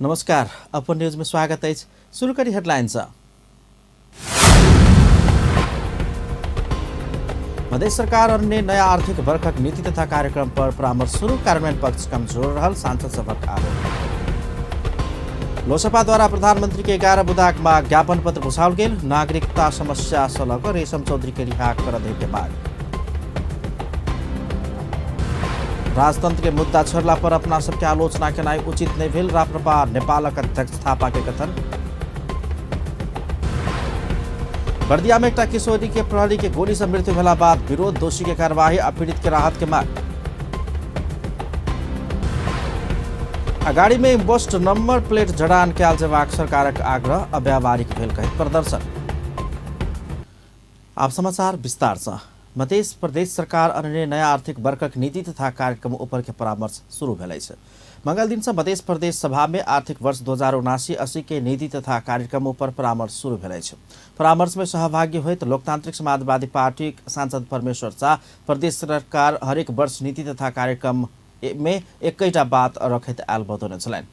नमस्कार, अपन न्यूज में स्वागत अछि। शुरू करी हेडलाइन सँ। मधेश सरकार अन्य नया आर्थिक वर्षक नीति तथा कार्यक्रम पर परामर्श शुरू, कार्यान्वयन पक्ष कमजोर रहल सांसद सभक आरोप। लोसपा द्वारा प्रधानमंत्री के 11 बुदाक माग ज्ञापन पत्र बुझाओल गेल। नागरिकता समस्या सँ लऽ कऽ रेशम चौधरी के रिहा करऽ दे के माग। राजतंत्र के मुद्दा छोड़ला पर अपना सबके आलोचना केनाइ उचित नहि भेल, राप्रपा नेपालक अध्यक्ष थापा के कथन। बर्दिया में एकटा किशोरी के प्रहरी के गोली से मृत्यु भेला बाद विरोध, दोषी के कार्यवाही आ पीड़ित के राहत के मांग। आ गाड़ी में इम्पोस्ट नंबर प्लेट जड़ान कयल जेबाक सरकारक आग्रह अव्यावहारिक भेल कहैत प्रदर्शन। आब समाचार विस्तार से। मध्य प्रदेश सरकार अन्य नया आर्थिक वर्गक नीति तथा कार्यक्रम ऊपर के परामर्श शुरू भेल अछि। मंगल दिन से मध्य प्रदेश सभा में आर्थिक वर्ष 2079-80 के नीति तथा कार्यक्रम ऊपर परामर्श शुरू भेल अछि। परामर्श में सहभागी होइत लोकतांत्रिक समाजवादी पार्टी सांसद परमेश्वर शाह प्रदेश सरकार हरेक वर्ष नीति तथा कार्यक्रम में एकैटा बात रखैत आयल बतौने छलनि।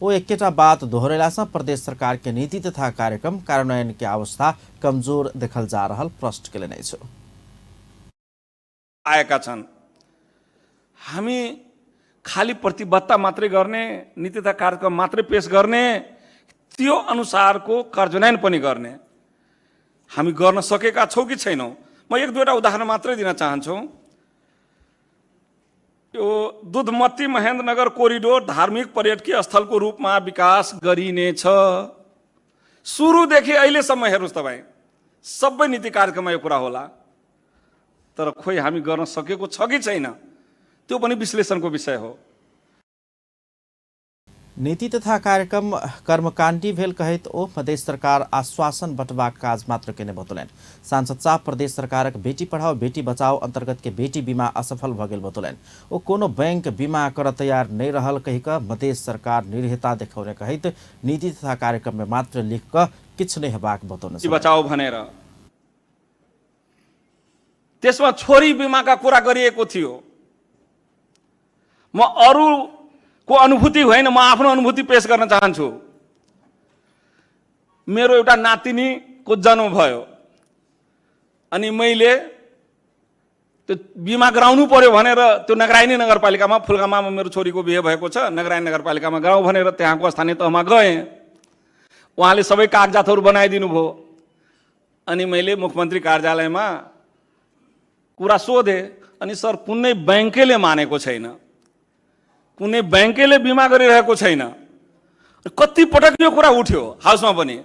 ओ एकेटा बात दोहरेला सँ प्रदेश सरकार के नीति तथा कार्यक्रम कार्यान्वयन के अवस्था कमजोर देखल जा रहल प्रश्न केलनि अछि। आएका छन्। हामी खाली प्रतिबद्धता मात्रै गर्ने, नीति तथा कार्यक्रम मात्रै पेश गर्ने, त्यो अनुसारको कार्यान्वयन पनि गर्ने हामी गर्न सकेका छौँ कि छैनौँ? म एक दुईवटा उदाहरण मात्रै दिन चाहन्छु। यो दुधमती महेन्द्रनगर कोरिडोर धार्मिक पर्यटकीय स्थलको रूपमा विकास गरिनेछ। सुरुदेखि अहिलेसम्म हेर्नुहोस् तपाईँ, सबै नीति कार्यक्रममा यो कुरा होला, तर खोइ हामी गर्न सकेको छ कि छैन त्यो पनि विश्लेषणको विषय हो। नीति तथा कार्यक्रम कर्मकाण्डी भेल कहैत ओ प्रदेश सरकार आश्वासन बटबाक काज मात्र केने बतौलनि। सांसद साह प्रदेश सरकारक बेटी पढ़ाओ बेटी बचाओ अंतर्गत के बेटी बीमा असफल भ गेल बतौलनि। ओ कोनो बैंक बीमा कर तैयार नहि रहल कहि कऽ मधेश सरकार निरीहता देखौने कहैत नीति तथा कार्यक्रम में मात्र लिख कऽ किछु नहि हेबाक बतौने छलनि। बचाओ भनेर त्यसमा छोरी बिमाका कुरा गरिएको थियो। म अरूको अनुभूति होइन, म आफ्नो अनुभूति पेश गर्न चाहन्छु। मेरो एउटा नातिनीको जन्म भयो अनि मैले त्यो बिमा गराउनु पर्यो भनेर त्यो नगरायनी नगरपालिकामा, फुलगामामा मेरो छोरीको बिहे भएको छ, नगरायनी नगरपालिकामा गराउँ भनेर त्यहाँको स्थानीय तहमा गएँ। उहाँले सबै कागजातहरू बनाइदिनु भयो अनि मैले मुख्यमन्त्री कार्यालयमा कुरा सोधेँ अनि सर कुनै ब्याङ्कले मानेको छैन, कुनै ब्याङ्कले बिमा गरिरहेको छैन। कति पटक यो कुरा उठ्यो हाउसमा पनि।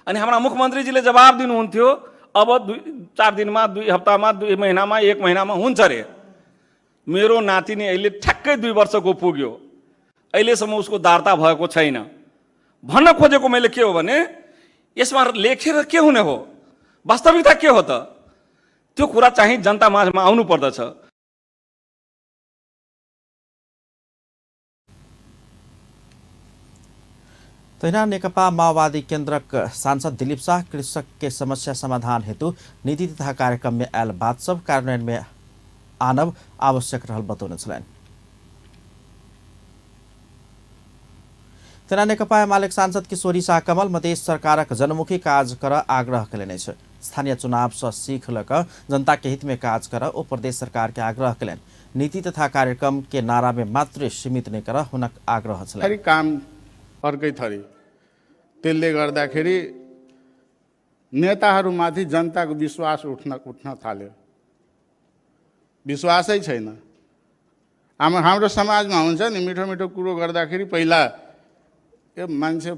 अनि हाम्रा मुख्यमन्त्रीजीले जवाब दिनुहुन्थ्यो, अब 2-4 दिनमा, 2 हप्तामा, 2 महिनामा, 1 महिनामा हुन्छ रे। मेरो नातिनी अहिले ठ्याक्कै 2 वर्षको पुग्यो, अहिलेसम्म उसको दर्ता भएको छैन। भन्न खोजेको मैले के हो भने यसमा लेखेर के हुने हो, वास्तविकता के हो त, त्यो कुरा चाहिँ जनता माझमा आउनु पर्दछ। तहिना नेकपा माओवादी केन्द्रक सांसद दिलीप शाह कृषक के समस्या समाधान हेतु नीति तथा कार्यक्रम में आयल बात सब कार्यान्वयन में आनब आवश्यक रहल बतौने छलनि। तेना नेकपा एमालेक सांसद किशोरी शाह कमल मधेश सरकारक जनमुखी काज कर आग्रह केलनि अछि। स्थानीय चुनाव सँ सीख ल कऽ जनता के हित में काज कर ओ प्रदेश सरकार के आग्रह केलनि। नीति तथा कार्यक्रम के नारा में मात्र सीमित नहि कर हुनक आग्रह छलनि। थरी काम अर्कै थरी, त्यसले गर्दाखेरि नेताहरूमाथि जनताको विश्वास उठ्न थाल्यो। विश्वासै छैन। हाम्रो समाजमा हुन्छ नि, मिठो मिठो कुरो गर्दाखेरि पहिला ए मान्छे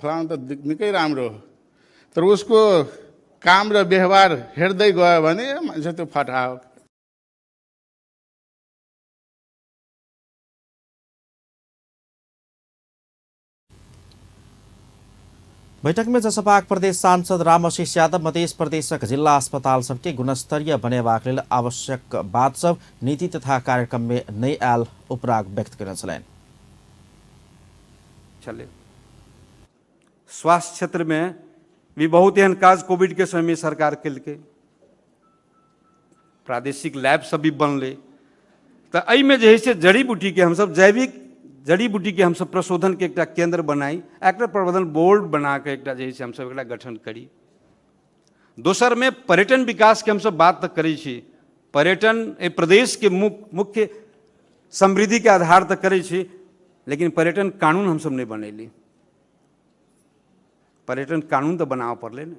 फलानु त निकै राम्रो हो, तर उसको काम र व्यवहार हेर्दै गयो भने ए मान्छे त्यो फटा हो। बैठक में जसपाक प्रदेश सांसद रामआशिष यादव मधेश प्रदेशक जिल्ला अस्पताल सबके गुणस्तरीय बनेबाक लेल आवश्यक बात सब नीति तथा कार्यक्रम में नहि आयल उपराग व्यक्त केने छलनि। छलै स्वास्थ्य क्षेत्र में भी बहुत एहन काज कोविड के समय में सरकार केलकै, प्रादेशिक लैब सब भी बनलै। तऽ एहिमे जे है से जड़ी बूटीके हमसब जैविक जड़ी बूटीके हमसब प्रशोधनके एकटा केन्द्र बनाइ, एकटा प्रबंधन बोर्ड बना कऽ एकटा जे है से हमसब एकरा गठन करी। दोसरमे पर्यटन विकासके हमसब बात तऽ करै छी, पर्यटन एहि प्रदेशके मुख्य समृद्धिके आधार तऽ करै छी, लेकिन पर्यटन कानून हमसब नहि बनेली। पर्यटन कानून तऽ बनाबऽ पड़लै ने,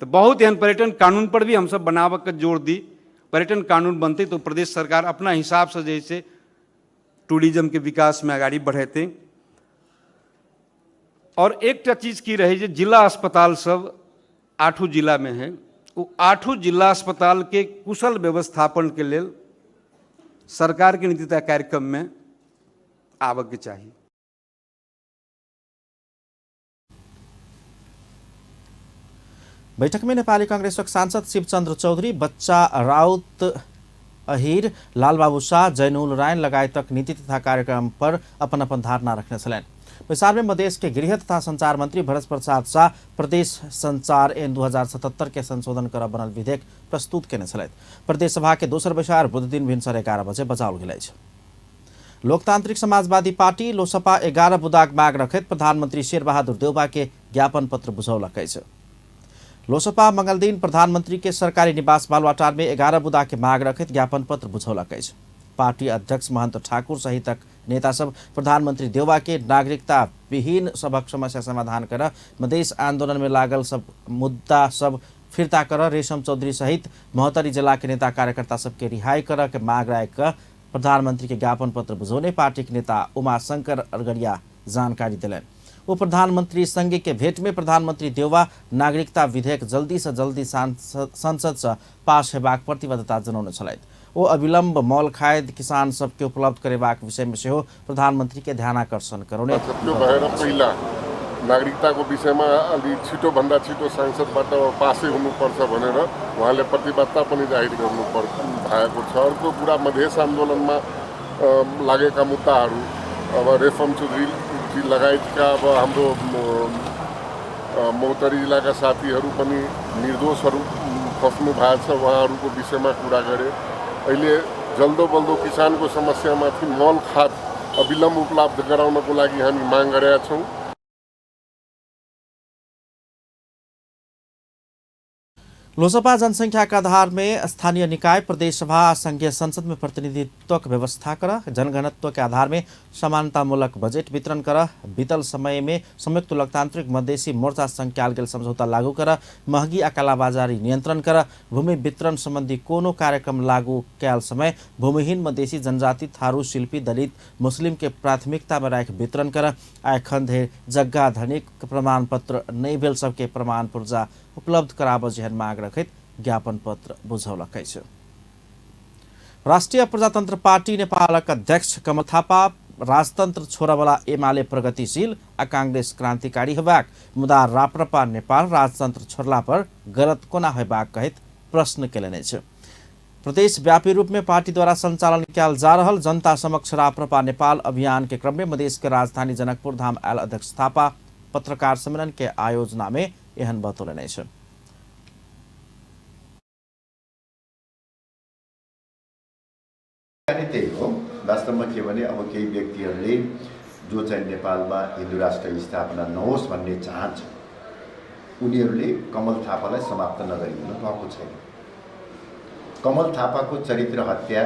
तऽ बहुत एहन पर्यटन कानून पर भी हमसब बनाबऽके जोर दी। पर्यटन कानून बनतै तऽ प्रदेश सरकार अपना हिसाबसँ जे है से टूरिज्मके विकासमे अगाडि बढ़ेतै। और एकटा चीज की रहै जे जिला अस्पताल सब 8 जिलामे है, ओ 8 जिला अस्पतालके कुशल व्यवस्थापनके लेल सरकारके नीति कार्यक्रममे आबऽके चाही। बैठक में नेपाली कांग्रेसक सांसद शिवचंद्र चौधरी, बच्चा राउत अहिर, लालबाबू शाह, जैनुल रायन लगायतक नीति तथा कार्यक्रम पर अपन अपन धारणा रखने छलनि। बैसार में मधेश के गृह तथा संचार मंत्री भरत प्रसाद शाह प्रदेश संचार एन 2077 के संशोधन कर बनल विधेयक प्रस्तुत केने छलथि। प्रदेश सभा के दोसर बैसार बुधदिन भिनसर 11 बजे बजाओल गेल अछि। लोकतांत्रिक समाजवादी पार्टी लोसपा 11 बुदाक माग रखैत प्रधानमंत्री शेरबहादुर देउबा के ज्ञापन पत्र बुझौलक अछि। लोसपा मंगलदिन प्रधानमंत्री के सरकारी निवास बालुवाटार में 11 बुदा के माग रखैत ज्ञापन पत्र बुझौलक अछि। पार्टी अध्यक्ष महंत ठाकुर सहितक नेता सब प्रधानमंत्री देउबा के नागरिकता विहीन सबक समस्या समाधान कर, मधेश आंदोलन में लागल सब मुद्दा सब फिर्ता कर, रेशम चौधरी सहित महोत्तरी जिला के नेता कार्यकर्ता सबके रिहाई कर के माग राख कर प्रधानमंत्री के ज्ञापन पत्र बुझौने पार्टी के नेता उमाशंकर अरगरिया जानकारी दिलनि। वो प्रधानमंत्री संघ के भेंट में प्रधानमंत्री देउबा नागरिकता विधेयक जल्दी से जल्दी संसद से पास हेबाक प्रतिबद्धता जनौने छलथि। ओ अविलंब मौल खाद किसान सबके उपलब्ध करेबाक विषय में सेहो प्रधानमंत्री के ध्यानाकर्षण करौने। त्यो भएर पहिला नागरिकताको विषयमा अलि छिटो भन्दा छिटो सांसदबाट पासै हुनुपर्छ भनेर उहाँले प्रतिबद्धता पनि जाहिर गर्नु भएको छ। अर्को कुरा मधेस आन्दोलनमा लागेका मुद्दाहरू अब रेशम चौधरी लगायतका अब हाम्रो महोत्तरी जिल्लाका साथीहरू पनि निर्दोषहरू फस्नु भएको छ, उहाँहरूको विषयमा कुरा गरे। अहिले जल्दो बल्दो किसानको समस्यामाथि मल खाद अविलम्ब उपलब्ध गराउनको लागि हामी माग गरेका छौँ। लोसपा जनसंख्या के आधार में स्थानीय निकाय, प्रदेश सभा, संघीय संसद में प्रतिनिधित्व व्यवस्था कर, जनघनत्व के आधार में समानतामूलक बजट वितरण कर, बीतल समय में संयुक्त लोकतांत्रिक मधेसी मोर्चा संग कयल गेल समझौता लागू कर, महगी आ कालाबाजारी नियंत्रण कर, भूमि वितरण संबंधी कोनो कार्यक्रम लागू कयल समय भूमिहीन मधेसी जनजाति, थारू, शिल्पी, दलित, मुस्लिम के प्राथमिकता में राखि वितरण कर, एखन धरि जग्गा धनिक प्रमाण पत्र नहि भेल सबके प्रमाण पुर्जा उपलब्ध कराबऽ जेहन माग रखैत ज्ञापन पत्र बुझौलक अछि। राष्ट्रिय प्रजातन्त्र पार्टी नेपालक अध्यक्ष कमल थापा राजतन्त्र छोड़ऽवला एमाले प्रगतिशील आ कांग्रेस क्रांतिकारी हेबाक, मुदा राप्रपा नेपाल राजतन्त्र छोड़ला पर गलत कोना हेबाक कहैत प्रश्न केलनि अछि। प्रदेशव्यापी रूप में पार्टी द्वारा संचालन कयल जा रहल जनता समक्ष राप्रपा नेपाल अभियान के क्रम में मधेश के राजधानी जनकपुर धाम आयल अध्यक्ष थापा पत्रकार सम्मेलन के आयोजना में एहन बतौलनि अछि। त्यही हो, वास्तवमा के भने अब केही व्यक्तिहरूले जो चाहिँ नेपालमा हिन्दू राष्ट्र स्थापना नहोस् भन्ने चाहन्छ उनीहरूले कमल थापालाई समाप्त नगरिकन भएको छैन। कमल थापाको चरित्र हत्या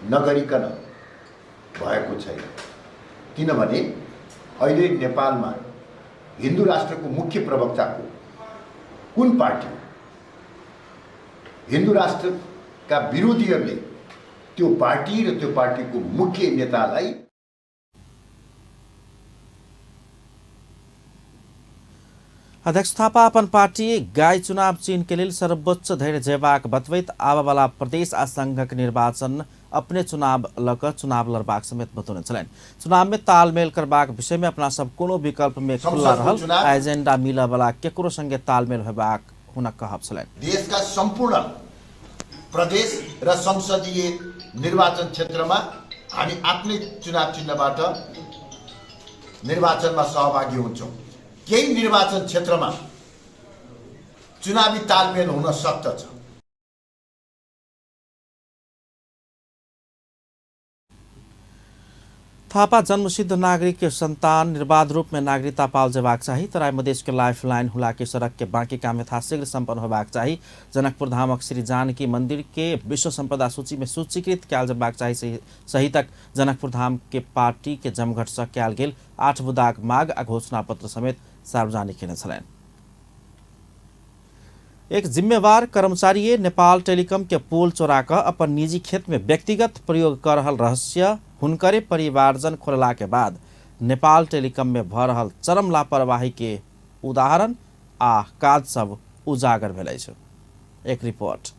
नगरिकन भएको छैन, किनभने अहिले नेपालमा हिन्दू राष्ट्रको मुख्य प्रवक्ताको कुन पार्टी हो? हिन्दू राष्ट्रका विरोधीहरूले त्यो पार्टी र त्यो पार्टीको मुख्य नेतालाई अध्यक्ष थापा अपन पार्टी गाय चुनाव चिन्ह के लेल सर्वोच्च धैर्य जेबाक बतबैत आबऽवला प्रदेश आ संघक निर्वाचन अपने चुनाव लऽ कऽ चुनाव लड़बाक समेत बतौने छलनि। चुनाव में तालमेल करबाक विषय में अपना सब कोनो विकल्प में खुला रहल आ एजेंडा मिलऽ वाला केकरो संगे तालमेल होबाक हुनक कहब छलनि। देशका सम्पूर्ण प्रदेश र संसदीय निर्वाचन क्षेत्रमा हामी आफ्नै चुनाव चिन्हबाट निर्वाचनमा सहभागी हुन्छौँ। केही निर्वाचन क्षेत्रमा चुनावी तालमेल हुन सक्दछ। थापा जन्मसिद्ध नागरिक के संतान निर्बाध रूप में नागरिकता पाओल जेबाक चाही। तराई मधेश के लाइफ लाइन हुलाकी सड़क के बाकी काम यथाशीघ्र सम्पन्न होबाक चाही। जनकपुर धामक श्री जानकी मंदिर के विश्व संपदा सूची में सूचीकृत कयल जेबाक चाही सहितक जनकपुर धाम के पार्टी के जमघट से कयल गेल 8 बुदाक माग आ घोषणा पत्र समेत सार्वजनिक केने छलनि। एक जिम्मेवार कर्मचारी नेपाल टेलिकम के पोल चोरा कऽ अपन निजी खेत में व्यक्तिगत प्रयोग कर रहल रहस्य हुनकरे परिवारजन खोलला के बाद नेपाल टेलिकम में भऽ रहल चरम लापरवाही के उदाहरण आ काज सब उजागर भेल अछि। एक रिपोर्ट।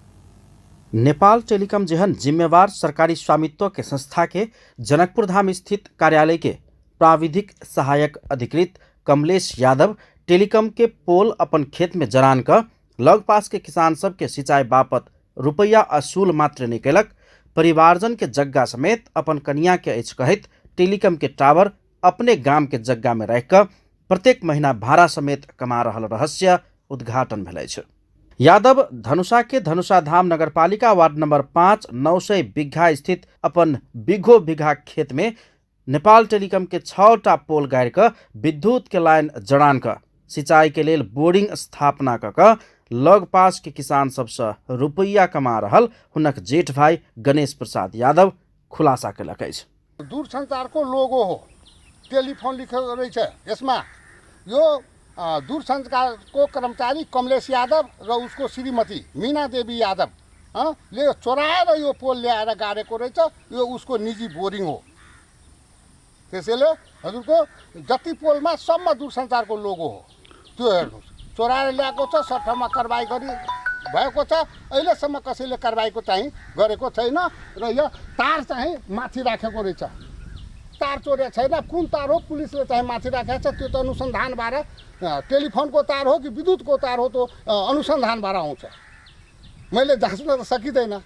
नेपाल टेलिकम जेहन जिम्मेवार सरकारी स्वामित्व के संस्था के जनकपुर धाम स्थित कार्यालय के प्राविधिक सहायक अधिकृत कमलेश यादव टेलिकम के पोल अपन खेत में जरान कऽ लगपास के किसान सबके सिंचाई बापत रुपैया असूल मात्र नहि कयलक, परिवारजन के जग्गा समेत अपन कनिया के अछि कहैत टेलिकम के टावर अपने गाम के जग्गा में राखि कऽ प्रत्येक महीना भाड़ा समेत कमा रहल रहस्य उद्घाटन भेल अछि। यादव धनुषा के धनुषा धाम नगरपालिका वार्ड नंबर 5 900 बीघा स्थित अपन बीघो बीघा खेत में नेपाल टेलिकम के 6टा पोल गाड़ि कऽ विद्युत के लाइन जड़ान कऽ सिंचाई के लेल बोरिंग स्थापना कऽ कऽ लग पास के किसान सबसँ रुपैया कमा रहल हुनक जेठ भाई गणेश प्रसाद यादव खुलासा केलक अछि। दूरसञ्चारको लोगो हो, टेलिफोन लेखेको रहेछ यसमा। यो दूरसञ्चारको कर्मचारी कमलेश यादव र उसको श्रीमती मीना देवी यादव ले चोराएर यो पोल ल्याएर गाडेको रहेछ। यो उसको निजी बोरिङ हो। त्यसैले हजुरको जति पोलमा सम्म दूरसञ्चारको लोगो हो त्यो हेर्नुहोस्। चोराएर ल्याएको छ, सब ठाउँमा कारबाही गरी भएको छ, अहिलेसम्म कसैले कारबाहीको चाहिँ गरेको छैन। र यो तार चाहिँ माथि राखेको रहेछ, तार चोरेको छैन, कुन तार हो पुलिसले चाहिँ माथि राखेको छ, त्यो त अनुसन्धान भएर टेलिफोनको तार हो कि विद्युतको तार हो त्यो अनुसन्धान भएर आउँछ, मैले जाँच्न त सकिँदैन।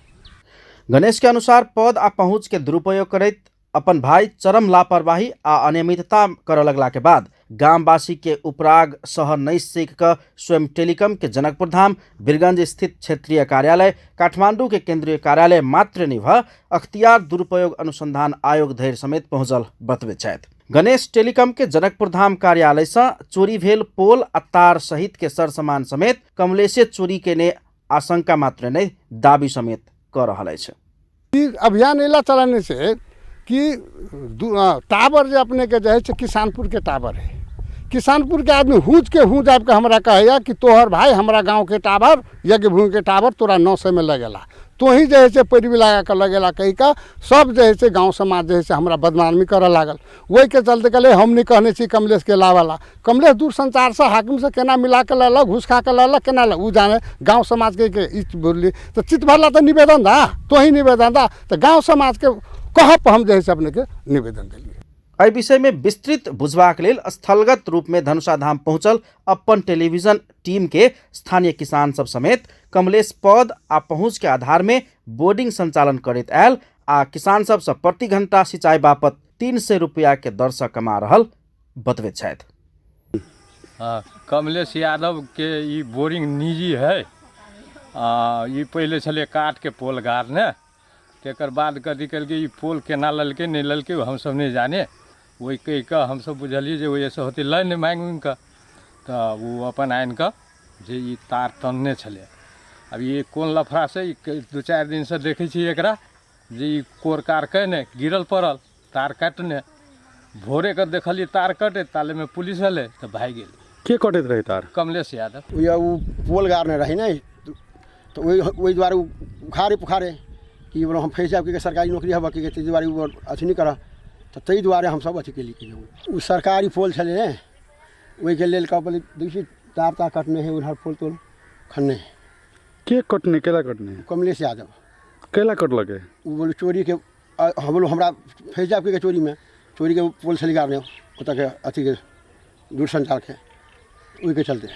गणेश के अनुसार पद आ पहुँच के दुरुपयोग करैत अपन भाई चरम लापरवाही आ अनियमितता करऽ लगला के बाद गामवासी के उपराग सह नहि सीख कऽ स्वयं टेलिकम के जनकपुर धाम वीरगंज स्थित क्षेत्रीय कार्यालय काठमांडू के केंद्रीय कार्यालय मात्र नहि भऽ अख्तियार दुरुपयोग अनुसंधान आयोग धरि समेत पहुँचल बतबैत छथि। गणेश टेलिकम के जनकपुर धाम कार्यालय सँ चोरी भेल पोल आ तार सहित के सरसामान समेत कमलेशे चोरी केने आशंका मात्र नहि दावी समेत कऽ रहल अछि। ई अभियान एला चलाने से कि टावर जे अपने के जे है से किसानपुर के टावर है, किसानपुर के आदमी हूँच के हूँच आबि के हमरा कहैया कि तोहर भाई हमरा गाँव के टावर यज्ञ भूमि के टावर तोरा 900 में लगेला, तोही जे है से पैरवी लगा के लगेला कहि के सब जे है से गाँव समाज जे है से हमरा बदनामी करऽ लागल। ओहिके चलते कहले हम नहीं कहने छी कमलेश के लावाला, कमलेश दूरसंचार से हाकिम से केना मिला के लेलक, घूस खा के लेलक, केना लेलक उ जाने। गाँव समाज के ई बोलली तऽ चित्त भरला तऽ निवेदन दा, तोही निवेदन दा, तऽ गाँव समाज के कहब हम जे है से अपने के निवेदन देलियै। एहि विषय में विस्तृत बुझबाक लेल स्थलगत रूप में धनुषा धाम पहुंचल अपन टेलीविजन टीम के स्थानीय किसान सब समेत कमलेश पद आ पहुंच के आधार में बोर्डिंग संचालन करैत आयल आ किसान सब से प्रति घंटा सिंचाई बापत 300 रुपया के दर से कमा रहल बतबैत छथि। हाँ, कमलेश यादव के ई बोरिंग निजी है। ई पहिले छलै काठ के पोल गाड़ने, तकर बाद कथी केलकै ई पोल केना लेलकै नहि लेलकै हमसब नहि जाने। ओहि कहि कऽ हमसब बुझलियै जे ओहिसँ होतै लाइन माँगि उँगि कऽ, तऽ ओ अपन आनि कऽ जे ई तार तनने छलै। आब ई कोन लफड़ासँ ई 2-4 दिनसँ देखै छी एकरा जे ई कोर कार कयने गिरल पड़ल तार काटने। भोरे के देखलियै तार कटैत, तालेमे पुलिस एलै तऽ भागि गेलै। के कटैत रहै तार? कमलेश यादव। ओ पोल गाड़ने रहै ने, तऽ ओहि दुआरे ओ उखाड़े पुखारे कि हम फँसि जायब कि सरकारी नौकरी हबऽ कि ताहि दुआरे ओ अथी नहि करऽ, तऽ ताहि दुआरे हमसब अथी केली। ओ सरकारी पोल छलै ने, ओहिके लेल कहलियै देखी तार तार कटने है उधर पोल तोल खनने है। के कटने, केला कटने? कमलेश यादव। केला कटलकै? ओ बोलू चोरीके, हम बोलू हमरा फँसि जायब कि चोरीमे, चोरीके पोल छलै गाड़ने ओतऽके अथीके दूरसञ्चारके, ओहिके चलते।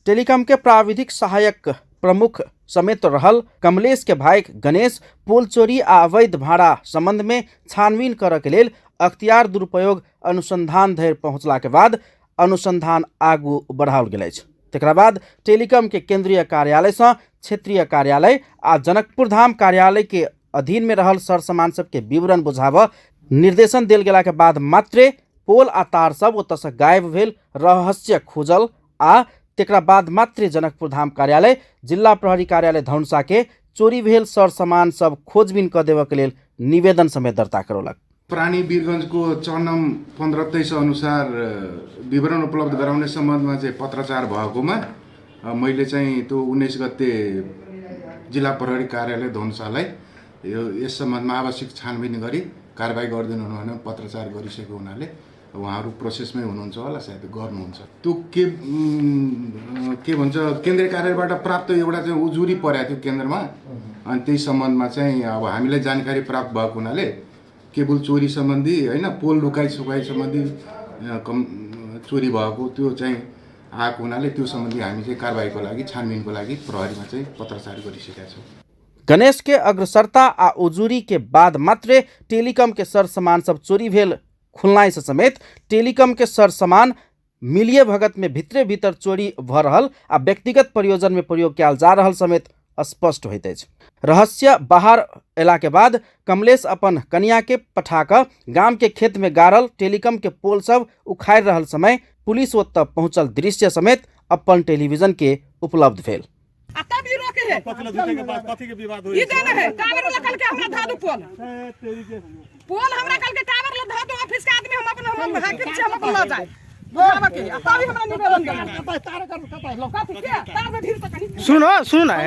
टेलीकॉम के प्राविधिक सहायक प्रमुख समेत रहल कमलेश के भाई गणेश पोल चोरी आ अवैध भाड़ा संबंध में छानबीन करऽ के लेल अख्तियार दुरुपयोग अनुसंधान धरि पहुंचला के बाद अनुसंधान आगू बढ़ाओल गेल अछि। तकरा बाद टेलीकॉम के केंद्रीय कार्यालय सँ क्षेत्रीय कार्यालय आ जनकपुर धाम कार्यालय के अधीन में रहल सर सामान सबके विवरण बुझाबऽ निर्देशन देल गेलाके बाद मात्रे पोल आ तार सब ओतऽसँ गायब भेल रहस्य खुजल आ तेकरा बाद मात्रे जनकपुर धाम कार्यालय जिल्ला प्रहरी कार्यालय धनुषा के चोरी भेल सर सामान सब खोजबीन कऽ देबऽके लेल निवेदन समेत दर्ता करौलक। प्राणी वीरगञ्जको चनम 15-23 अनुसार विवरण उपलब्ध गराउने सम्बन्धमा चाहिँ पत्राचार भएकोमा मैले चाहिँ त्यो 19 गते जिल्ला प्रहरी कार्यालय धनुषालाई यो यस सम्बन्धमा आवश्यक छानबिन गरी कारबाही गरिदिनु हुनु पत्राचार गरिसकेको हुनाले उहाँहरू प्रोसेसमै हुनुहुन्छ होला, सायद गर्नुहुन्छ। त्यो के भन्छ केन्द्रीय कार्यालयबाट प्राप्त एउटा चाहिँ उजुरी परेको थियो केन्द्रमा, अनि त्यही सम्बन्धमा चाहिँ अब हामीलाई जानकारी प्राप्त भएको हुनाले केबुल चोरी सम्बन्धी होइन पोल लुकाइ सुकाइ सम्बन्धी कम चोरी भएको त्यो चाहिँ आएको हुनाले त्यो सम्बन्धी हामी चाहिँ कारबाहीको लागि छानबिनको लागि प्रहरीमा चाहिँ पत्राचार गरिसकेका छौँ। गणेश के अग्रसरता आ उजुरी के बाद मात्रे टेलिकम के सर सामान सब चोरी भेल खुलनाइ से समेत टेलिकम के सर सामान मिलिए भगत में भितरे भीतर चोरी भ रहल आ व्यक्तिगत प्रयोजन में प्रयोग कयल जा रहल समेत स्पष्ट होइत अछि। रहस्य बाहर अयला के बाद कमलेश अपन कनिया के पठा कऽ गाम के खेत में गाड़ल टेलिकम के पोल सब उखाड़ि रहल समय पुलिस ओतऽ पहुंचल दृश्य समेत अपन टेलीविजन के उपलब्ध भेल। आ तब ई रोके है। कथी के विवाद ई देने है टावर वाला कल के हमरा धा दो पोल। पोल हमरा कल के टावर ला धा दो, ऑफिस के आदमी हम अपन हम हाकिम छी, हम अपन ल जाए बुझाबा के। आ तब हमरा निवेदन देने। तार कर कता लो कथी के तार में भीड़ त कनी सुनो सुनो ना ए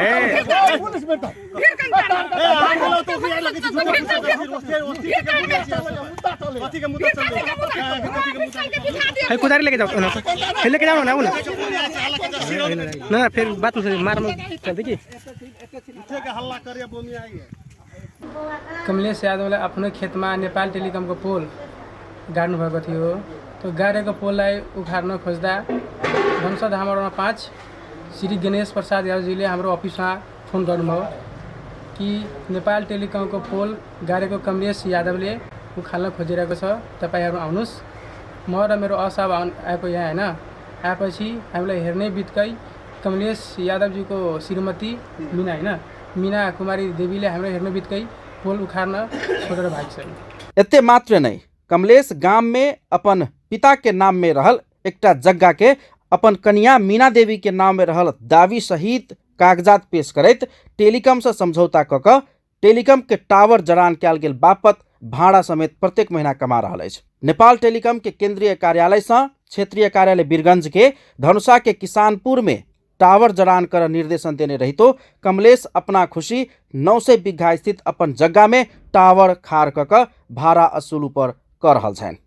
पुलिस बेटा भीड़ कन तार ए आंगलो तो भी लगे कथी के मुद्दा चल है कुदारी लेके जाओ ना, फिर लेके जाओ ना वो ना ना फिर बात में मार में चल देखिए। कमलेश यादवले आफ्नो खेतमा नेपाल टेलिकमको पोल गाड्नु भएको थियो। त्यो गाडेको पोललाई उखाड्न खोज्दा धनुषा धामरमा 5 श्री गणेश प्रसाद यादवजीले हाम्रो अफिसमा फोन गर्नुभयो कि नेपाल टेलिकमको पोल गाडेको कमलेश यादवले उखाल्न खोजिरहेको छ, तपाईँहरू आउनुहोस्। म र मेरो असाब आएको यहाँ होइन, आएपछि हामीलाई हेर्ने बित्तिकै कमलेश यादवजीको श्रीमती मिना होइन, मिना कुमारी देवीले हामीलाई हेर्ने बित्तिकै पोल उखाड्न छोडेर भागिसक्यो। एते मात्र नहि, कमलेश गाम में अपन पिता के नाम में रहल एकटा जग्गा के अपन कनिया मीना देवी के नाम में रहल दावी सहित कागजात पेश करैत टेलिकम से समझौता कऽ कऽ टेलिकम के टावर जड़ान कयल गेल बापत भाड़ा समेत प्रत्येक महीना कमा रहल अछि। नेपाल टेलिकम के केंद्रीय कार्यालय सँ क्षेत्रीय कार्यालय वीरगंज के धनुषा के किसानपुर में टावर जड़ान कर निर्देशन देने रहितो कमलेश अपना खुशी 900 बीघा स्थित अपन जग्गा में टावर खाड़ कऽ कऽ भाड़ा असूल पर कऽ रहल छनि।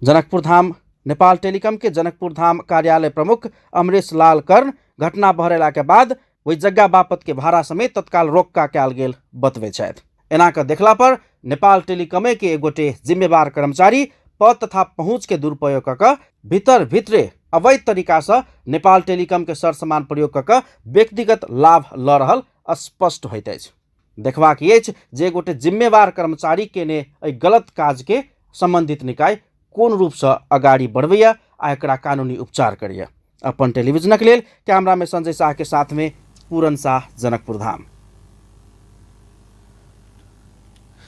जनकपुर धाम नेपाल टेलिकम के जनकपुर धाम कार्यालय प्रमुख अमरेश लाल कर्ण घटना बहरेला के बाद ओहि जग्गा बापत के भाड़ा समेत तत्काल रोक्का कयल गेल बतबै छथि। एना कऽ देखला पर नेपाल टेलिकमे के एक गोटे जिम्मेवार कर्मचारी पद तथा पहुँच के दुरुपयोग कऽ कऽ भीतर भितरे अवैध तरीकासँ नेपाल टेलिकम के सर सामान प्रयोग कऽ कऽ व्यक्तिगत लाभ लऽ रहल स्पष्ट होइत अछि। देखबाक ई अछि जे गोटे जिम्मेवार कर्मचारी केने एहि गलत काज के संबंधित निकाय कोन रूपसँ अगाडि बढ़बैया आ एकरा कानूनी उपचार करैया। अपन टेलीविजनक लेल कैमरा में संजय शाह के साथ में पूरन शाह, जनकपुर धाम।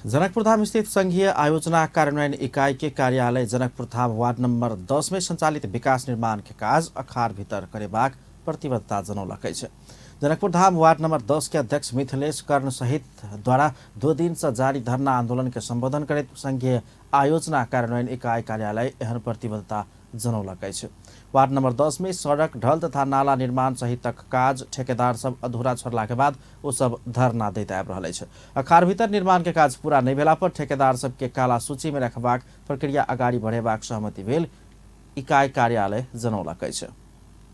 जनकपुर धाम स्थित संघीय आयोजना कार्यान्वयन इकाई के कार्यालय जनकपुर धाम वार्ड नंबर 10 में संचालित विकास निर्माण के काज अखार भीतर करेबाक प्रतिबद्धता जनौलक अछि। जनकपुर धाम वार्ड नंबर 10 के अध्यक्ष मिथिलेश कर्ण सहित द्वारा 2 दिन से जारी धरना आंदोलन के संबोधन करैत संघीय आयोजना कार्यान्वयन इकाई कार्यालय एहन प्रतिबद्धता जनौलक अछि। वार्ड नंबर 10 में सड़क ढल तथा नाला निर्माण सहितक काज ठेकेदार सब अधूरा छोड़ला के बाद ओ सब धरना दैत आबि रहल अछि। अखार भीतर निर्माण के काज पूरा नहि भेला पर ठेकेदार सबके काला सूची में रखबाक प्रक्रिया अगाडि बढ़ेबाक सहमति भेल इकाई कार्यालय जनौलक अछि।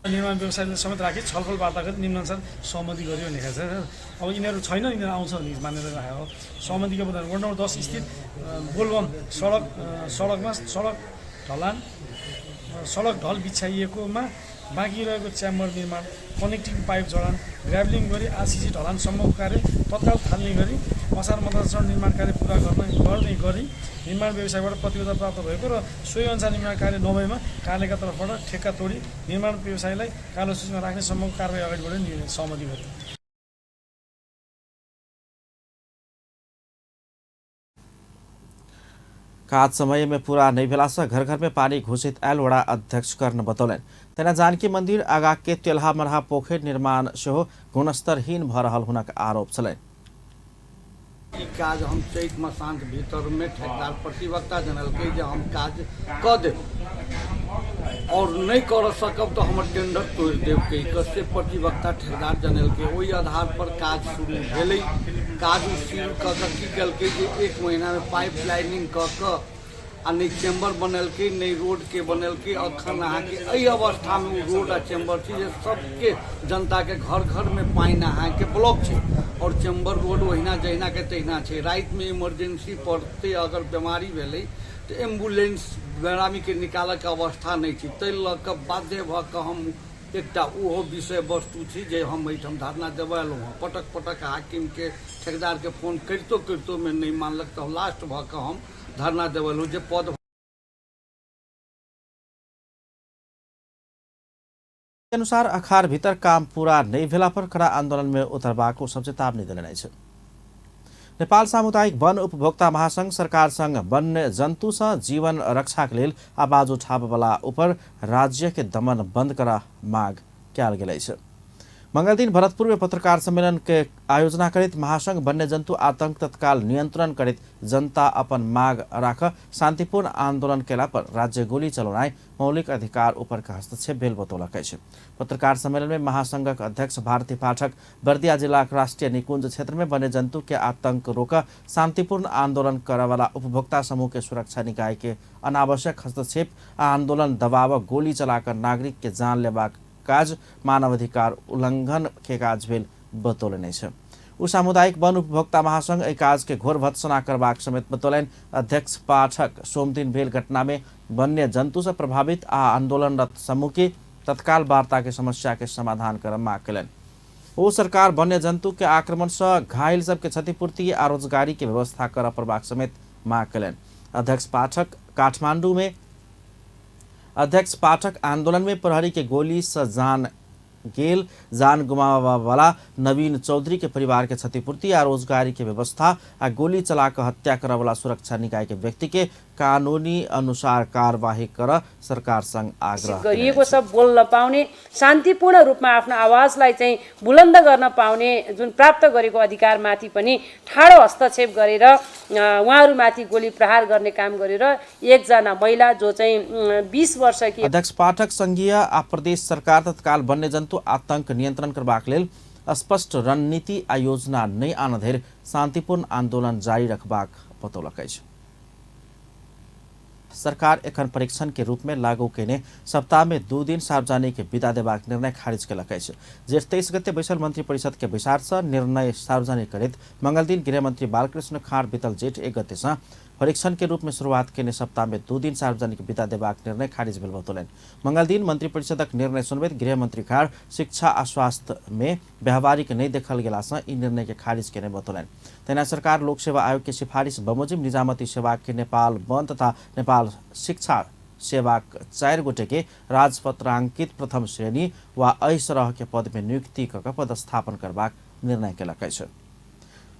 निर्माण व्यवसायले समेत राखी छलफल वार्ता गरी निम्नानुसार सहमति गरियो भनेको छ। अब यिनीहरू छैन, यिनीहरू आउँछ भने मानेर राखेको सहमतिको बदला वार्ड नम्बर 10 स्थित बोलबम सडकमा सडक ढलान सडक ढल बिछाइएकोमा बाँकी रहेको च्याम्बर निर्माण, कनेक्टिङ पाइप जडान, ग्राभलिङ गरी आरसिसी ढलानसम्मको कार्य तत्काल थाल्ने गरी असार मध्यान्तरण निर्माण कार्य पुरा गर्ने गरी निर्माण व्यवसायबाट प्रतिबद्धता प्राप्त भएको र सोही अनुसार निर्माण कार्य नभएमा कार्यालयका तर्फबाट ठेक्का तोडी निर्माण व्यवसायलाई कालो सूचीमा राख्ने सम्मको कारवाही अगाडि बढ्ने सहमति गर्यो। काज समय में पूरा नहीं भेला से घर घर में पानी घुसित आयल वडा अध्यक्ष कर्ण बतौलनि। तहिना जानकी मंदिर आगा के तेलहा मरहा पोखरि निर्माण सेहो गुणस्तरहीन भ रहल हुनक आरोप छलनि। ई काज हम चैत मसांत भीतरमे ठेकेदार प्रतिवक्ता जनलकै जे हम काज कऽ देब और नहीं कर सकब तो हमर टेंडर तोड़ि देब कहि कऽ से प्रतिवक्ता ठेकेदार जनलकै। ओहि आधार पर काज शुरू भेलै। काज शुरू कऽ कऽ की केलकै जे 1 महीनामे पाइप लाइनिंग कऽ कऽ आ नहि चैम्बर बनेलकै, नहि रोडके बनेलकै। अखन अहाँके एहि अवस्थामे ओ रोड आ चैम्बर छै जे सबके जनताके घर घरमे पानि अहाँके ब्लॉक छै और चैम्बर रोड ओहिना जहिना के तहिना छै। रातिमे इमरजेंसी पड़तै, अगर बीमारी भेलै तऽ एम्बुलेंस बेरामीके निकालऽके अवस्था नहि छै। ताहि लऽ कऽ बाध्य भऽ कऽ हम एकटा ओहो विषय वस्तु छी जे हम एहिठाम धरना देबऽ एलहुँ हँ। पटक पटक हाकिमके ठेकेदारके फोन करितो करितोमे नहि मानलक तऽ लास्ट भऽ कऽ हम धरना देबऽ एलहुँ जे पद के अनुसार अखार भीतर काम पूरा नहीं भेला पर कड़ा आंदोलन में उतरबाक ओ सब चेतावनी देलनि अछि। नेपाल सामुदायिक वन उपभोक्ता महासंघ सरकार संग वन्य जन्तु सँ जीवन रक्षाक लेल आवाज उठाबयवला ऊपर राज्य के दमन बंद कर माग कयल गेल अछि। मंगलदिन भरतपुर में पत्रकार सम्मेलन के आयोजना करैत महासंघ वन्य जन्तु आतंक तत्काल नियंत्रण करैत जनता अपन माग राख शांतिपूर्ण आंदोलन केला पर राज्य गोली चलौनाइ मौलिक अधिकार ऊपर के हस्तक्षेप भेल बतौलक अछि। पत्रकार सम्मेलन में महासंघक अध्यक्ष भारती पाठक बर्दिया जिलाक राष्ट्रीय निकुंज क्षेत्र में वन्य जन्तु के आतंक रोक शांतिपूर्ण आंदोलन करवाला उपभोक्ता समूह के सुरक्षा निकाय के अनावश्यक हस्तक्षेप आ आंदोलन दबाव गोली चलाकर नागरिक के जान लेबाक काज मानवाधिकार उल्लंघन के काज भेल बतौलनि अछि। ओ सामुदायिक वन उपभोक्ता महासंघ एहि काज के घोर भत्सना करबाक समेत बतौलनि। अध्यक्ष पाठक सोमदिन भेल घटना में वन्य जन्तु से प्रभावित आ आंदोलनरत समूह के तत्काल वार्ता के समस्या के समाधान कर माग कयलनि। ओ सरकार वन्य जन्तु के आक्रमण से घायल सबके क्षतिपूर्ति आ रोजगारी के व्यवस्था कर पड़बाक समेत माग कयलनि। अध्यक्ष पाठक आंदोलन में प्रहरी के गोली से जान गेल जान गुमाबऽवाला नवीन चौधरी के परिवार के क्षतिपूर्ति आ रोजगारी के व्यवस्था आ गोली चला कऽ हत्या करऽवाला सुरक्षा निकाय के व्यक्ति के कानूनी अनुसार कार्यवाही कर सरकार संग आग्रह गरिएको छ। बोल्न पाउने, शान्तिपूर्ण रूपमा आफ्नो आवाजलाई चाहिँ बुलन्द गर्न पाउने जुन प्राप्त गरेको अधिकारमाथि पनि ठाडो हस्तक्षेप गरेर उहाँहरूमाथि गोली प्रहार गर्ने काम गरेर एकजना महिला जो चाहिँ 20 वर्षकी। अध्यक्ष पाठक संघीय आ प्रदेश सरकार तत्काल वन्यजन्तु आतंक नियंत्रण करबाक लेल स्पष्ट रणनीति आ योजना नहि आन धरि शान्तिपूर्ण आंदोलन जारी रखबाक बतौलक अछि। सरकार एखन परीक्षण के रूप में लागू केने सप्ताह में 2 दिन सार्वजनिक विदा देबाक निर्णय खारिज केलक अछि। जेठ 23 गते बैसल मंत्री परिषद के बैसार से निर्णय सार्वजनिक करैत मंगलदिन गृहमंत्री बालकृष्ण खाँड बीतल जेठ 1 गते से परीक्षण के रूप में शुरुआत केने सप्ताह में 2 दिन सार्वजनिक विदा देबाक निर्णय खारिज भेल बतौलनि। मंगलदिन मंत्री परिषदक निर्णय सुनबैत गृहमंत्री खाँड शिक्षा आ स्वास्थ्य में व्यवहारिक नहीं देखल गेला से ई निर्णय के खारिज केने बतौलनि। तहिना सरकार लोक सेवा आयोग के सिफारिश बमोजिम निजामती सेवा के नेपाल वन तथा नेपाल शिक्षा सेवाक 4 गोटे के राजपत्रांकित प्रथम श्रेणी वा एहि तरह के पद में नियुक्ति कऽ पदस्थापन करबाक निर्णय केलक अछि।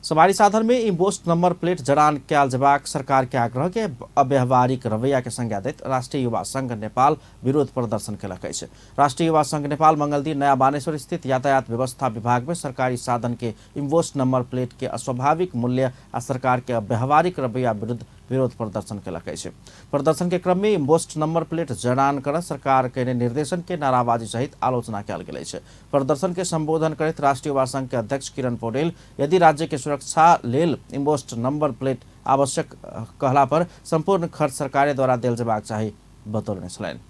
सवारी साधन में इम्बोस्ट नंबर प्लेट जड़ान कयल जेबाक सरकार के आग्रह के अव्यवहारिक रवैया के संज्ञा दैत राष्ट्रीय युवा संघ नेपाल विरोध प्रदर्शन केलक अछि। राष्ट्रीय युवा संघ नेपाल मंगलदिन नया बानेश्वर स्थित यातायात व्यवस्था विभाग में सरकारी साधन के इम्बोस्ट नंबर प्लेट के अस्वाभाविक मूल्य आ सरकार के अव्यवहारिक रवैया विरुद्ध विरोध प्रदर्शन केलक अछि। प्रदर्शन के क्रम में इम्बोस्ट नंबर प्लेट जड़ान कर सरकार के निर्देशन के नाराबाजी सहित आलोचना कयल गेल अछि। प्रदर्शन के संबोधन करैत राष्ट्रीय युवा संघ के अध्यक्ष किरण पौडेल यदि राज्य के सुरक्षा लेल इम्बोस्ट नंबर प्लेट आवश्यक कहला पर संपूर्ण खर्च सरकार द्वारा देल जेबाक चाही बतौलने छलनि।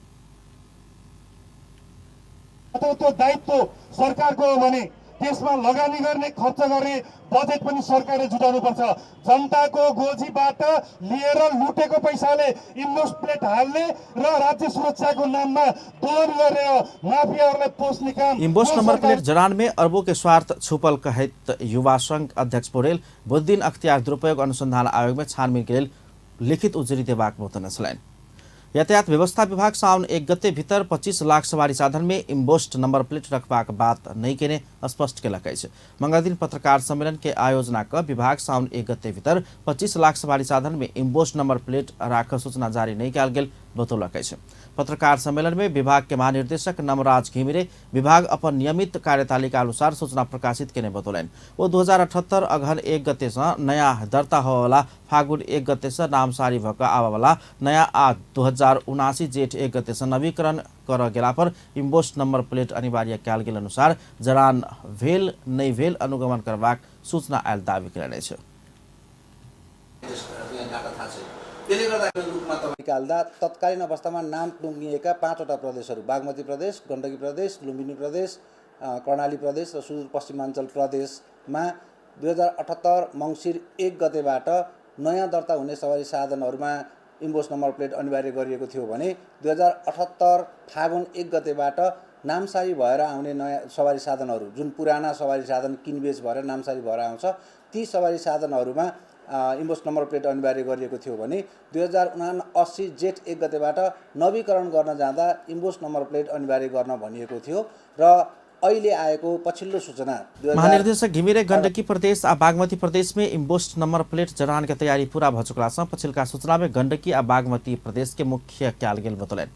त्यो दायित्व सरकारको हो भने त्यसमा लगानी गर्ने, खर्च गर्ने बजेट पनि सरकारले जुटाउनुपर्छ। जनताको गोजीबाट लिएर लुटेको पैसाले इम्बोस्ट प्लेट हाल्ने र राज्य सुरक्षाको नाममा दोहन गरेर माफियाहरूलाई पोस्ने काम। इम्बोस्ट नंबर प्लेट जड़ान में अरबों के स्वार्थ छुपल कहैत युवा संघ अध्यक्ष पौडेल बुधदिन अख्तियार दुरुपयोग अनुसंधान आयोग में छानबीन के लेल लिखित उजुरी देबाक बतौने छलनि। यातायात व्यवस्था विभाग साउन 1 गते भीतर 25 लाख सवारी साधन में इम्बोस्ट नंबर प्लेट रखबाक बात नहीं केने स्पष्ट केलक अछि। मंगलदिन पत्रकार सम्मेलन के आयोजना क विभाग साउन 1 गते भीतर 25 लाख सवारी साधन में इम्बोस्ट नंबर प्लेट राख सूचना जारी नहीं कयल गेल बतौलक अछि। पत्रकार सम्मेलन में विभाग के महानिर्देशक नमराज घिमिरे विभाग अपन नियमित कार्यतालिका अनुसार सूचना प्रकाशित केने बतौलनि। ओ 2078 अगहन 1 गते से नया दर्ता होवाला फागुन 1 गते से नामसारी भ क आवाला नया आ 2079 जेठ 1 गते से नवीकरण कर गेला पर इम्बोस्ट नंबर प्लेट अनिवार्य कयल गेल अनुसार जड़ान भेल नहि भेल अनुगमन करबाक सूचना आयल दावी केलनि अछि। त्यसले गर्दा रूपमा निकाल्दा तत्कालीन अवस्थामा नाम टुङ्गिएका 5वटा प्रदेशहरू बागमती प्रदेश, गण्डकी प्रदेश, लुम्बिनी प्रदेश, कर्णाली प्रदेश र सुदूरपश्चिमाञ्चल प्रदेशमा 2078 मङ्सिर 1 गतेबाट नयाँ दर्ता हुने सवारी साधनहरूमा इम्बोस नम्बर प्लेट अनिवार्य गरिएको थियो भने 2078 फागुन 1 गतेबाट नामसारी भएर आउने नयाँ सवारी साधनहरू जुन पुराना सवारी साधन किनबेच भएर नामसारी भएर आउँछ ती सवारी साधनहरूमा इम्बोस नम्बर प्लेट अनिवार्य गरिएको थियो भने 2079 जेठ 1 गतेबाट नवीकरण गर्न जाँदा इम्बोस नम्बर प्लेट अनिवार्य गर्न भनिएको थियो र अहिले आएको पछिल्लो सूचना। महानिर्देशक घिमिरे गण्डकी प्रदेश आ बागमती प्रदेश में इम्बोस्ट नंबर प्लेट जड़ान के तैयारी पूरा भ चुकला सँ पछिल्का सूचना में गण्डकी आ बागमती प्रदेश के मुख्य कयल गेल बतौलनि।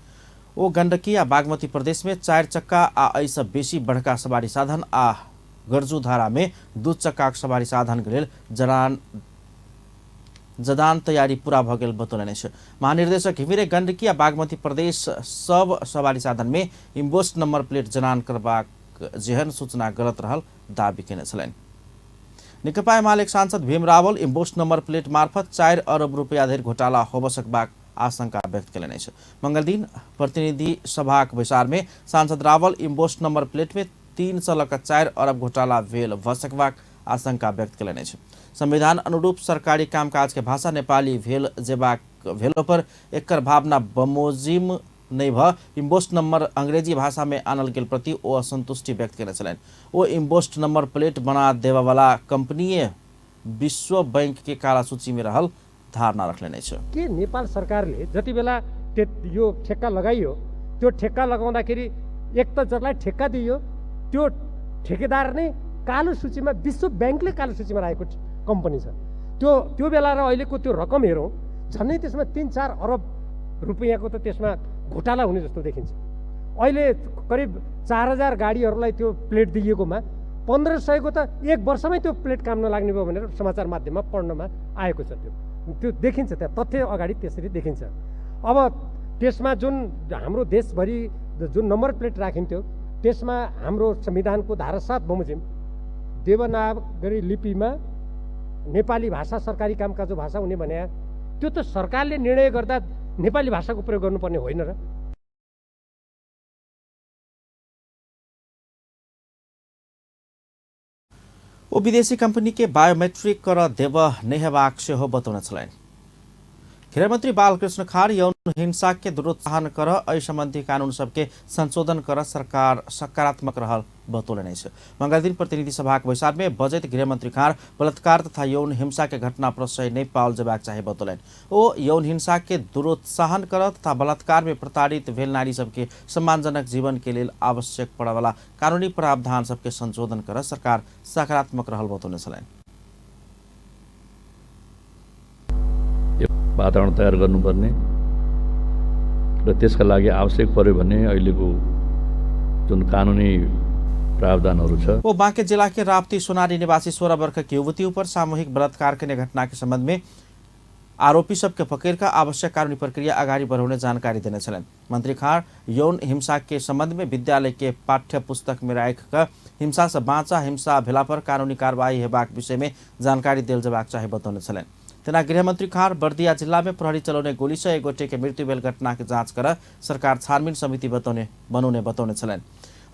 ओ गण्डकी आ बागमती प्रदेश में 4 चक्का आ एहिसँ बेसी बड़का सवारी साधन आ गर्जू धारा में 2 चक्काक सवारी साधन के लेल जदान तैयारी पूरा भ गेल बतौलनि अछि। महानिर्देशक घिमिरे गण्डकी आ बागमती प्रदेश सब सवारी साधन में इम्बोस्ट नंबर प्लेट जड़ान करबाक जेहन सूचना गलत रहल दावी केने छलनि। नेकपा एमाले सांसद भीम रावल इम्बोस्ट नंबर प्लेट मार्फत 4 अरब रुपैया धरि घोटाला होब सकबाक आशंका व्यक्त केलनि अछि। मंगलदिन प्रतिनिधि सभाक बैसार में सांसद रावल इम्बोस्ट नंबर प्लेट में 3 से लऽ कऽ 4 अरब घोटाला भेल भ सकबाक आशंका व्यक्त केलनि अछि। संविधान अनुरूप सरकारी कामकाज के भाषा नेपाली भेल जेबाक भेलो पर एकर भावना बमोजिम नहि भ इम्बोस्ट नंबर अंग्रेजी भाषा में आनल गेल प्रति ओ असंतुष्टि व्यक्त केने छलनि। ओ इम्बोस्ट नंबर प्लेट बना देबयवला कंपनीए विश्व बैंक के काला सूची में रहल धारणा रखलनि अछि। के नेपाल सरकारले जति बेला यो ठेक्का लगाइयो त्यो ठेक्का लगाउँदाखेरि एक त जसलाई ठेक्का दिइयो त्यो ठेकेदार नै कालो सूचीमा विश्व ब्याङ्कले कालो सूचीमा राखेको कम्पनी छ। त्यो त्यो बेला र अहिलेको त्यो रकम हेरौँ झन्डै त्यसमा 3-4 अरब रुपियाँको त त्यसमा घोटाला हुने जस्तो देखिन्छ। अहिले करिब 4000 गाडीहरूलाई त्यो प्लेट दिइएकोमा 1500को त एक वर्षमै त्यो प्लेट काम नलाग्ने भयो भनेर समाचार माध्यममा पढ्नमा आएको छ। त्यो त्यो देखिन्छ, त्यहाँ तथ्य अगाडि त्यसरी देखिन्छ। अब त्यसमा जुन हाम्रो देशभरि जुन नम्बर प्लेट राखिन्थ्यो त्यसमा हाम्रो संविधानको धारा 7 बमोजिम देवनागरी लिपिमा नेपाली भाषा सरकारी कामकाजको भाषा हुने भने त्यो त सरकारले निर्णय गर्दा नेपाली भाषाको प्रयोग गर्नुपर्ने होइन र। ओ विदेशी कंपनी के बायोमेट्रिक कर देव नहि हेबाक सेहो बतौने छलनि। गृहमंत्री बालकृष्ण खाड़ यौन हिंसा के दुरुत्साहन कर एहि संबंधी कानून सबके संशोधन कर सरकार सकारात्मक रहल बतौलनि अछि। मंगलदिन प्रतिनिधि सभाक बैसार में बजैत गृहमंत्री खाड़ बलात्कार तथा यौन हिंसा के घटना प्रश्रय नहि पाओल जेबाक चाही बतौलनि। ओ यौन हिंसा के दुरुत्साहन कर तथा बलात्कार में प्रताड़ित भेल नारी सबके सम्मानजनक जीवन के लेल आवश्यक पड़यवला कानूनी प्रावधान सबके संशोधन कर सरकार सकारात्मक रहल बतौने छलनि। वातावरण तयार गर्नुपर्ने र त्यसका लागि आवश्यक पर्यो भने अहिलेको जुन कानुनी प्रावधानहरू छ। वो बांके जिला के राप्ती सोनारी निवासी 16 वर्ष की युवती पर सामूहिक बलात्कार के घटना के संबंध में आरोपी सबके पकड़ कर आवश्यक कानूनी प्रक्रिया अगाडि बढ़ाउने जानकारी देने छलनि। मंत्री खाड़ यौन हिंसा के संबंध में विद्यालय के पाठ्य पुस्तक में राखि कऽ हिंसा से बाँचा हिंसा भेला पर कानूनी कार्रवाई हेबाक विषय में जानकारी देल जेबाक चाही बतौने छलनि। तेना गृहमंत्री खाड़ बर्दिया जिला में प्रहरी चलौने गोली से एक गोटे के मृत्यु भेल घटना के जांच कर सरकार छानबीन समिति बनौने बतौने छलनि।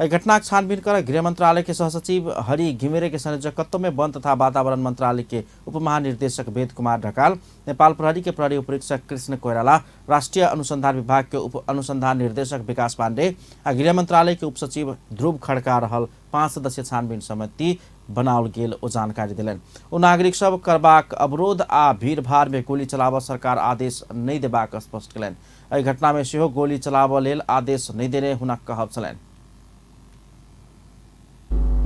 एहि घटनाक छानबीन कर गृह मंत्रालय के सहसचिव हरि घिमिरे के संयोजकत्व में वन तथा वातावरण मंत्रालय के उप महानिर्देशक वेद कुमार ढकाल, नेपाल प्रहरी के प्रहरी उपरीक्षक कृष्ण कोइराला, राष्ट्रीय अनुसंधान विभाग के उप अनुसंधान निर्देशक विकास पाण्डे आ गृह मंत्रालय के उपसचिव ध्रुव खड़का रहल 5 सदस्यीय छानबीन समिति बनाओल गेल ओ जानकारी देलनि। ओ नागरिक सब करबाक अवरोध आ भीड़भाड़ में गोली चलाबऽ सरकार आदेश नहि देबाक स्पष्ट कयलनि। एहि घटना में सेहो गोली चलाबऽ लेल आदेश नहि देने हुनक कहब छलनि।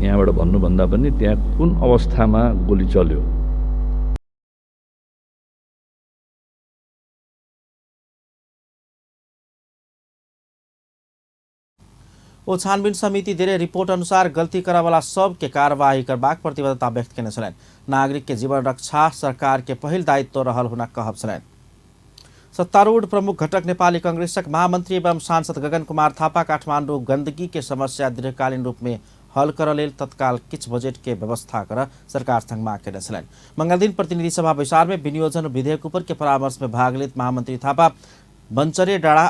यहाँबाट भन्नुभन्दा पनि त्यहाँ कुन अवस्थामा गोली चल्यो ओ छानबिन समिति देने रिपोर्ट अनुसार गलती करऽवाला सबके कारवाही करबाक प्रतिबद्धता व्यक्त केने छलनि। नागरिक के जीवन रक्षा सरकार के पहिल दायित्व रहल हुनक कहब छलनि। सत्तारूढ़ प्रमुख घटक नेपाली कांग्रेसक महामंत्री एवं सांसद गगन कुमार थापा काठमाडौँ गंदगी के समस्या दीर्घकालीन रूप में हल करऽ लेल तत्काल किछु बजट के व्यवस्था कर सरकार संग माग केने छलनि। मंगलदिन प्रतिनिधि सभा बैसार में विनियोजन विधेयक ऊपर के परामर्श में भाग लेत महामंत्री थापा बंचरे डाँडा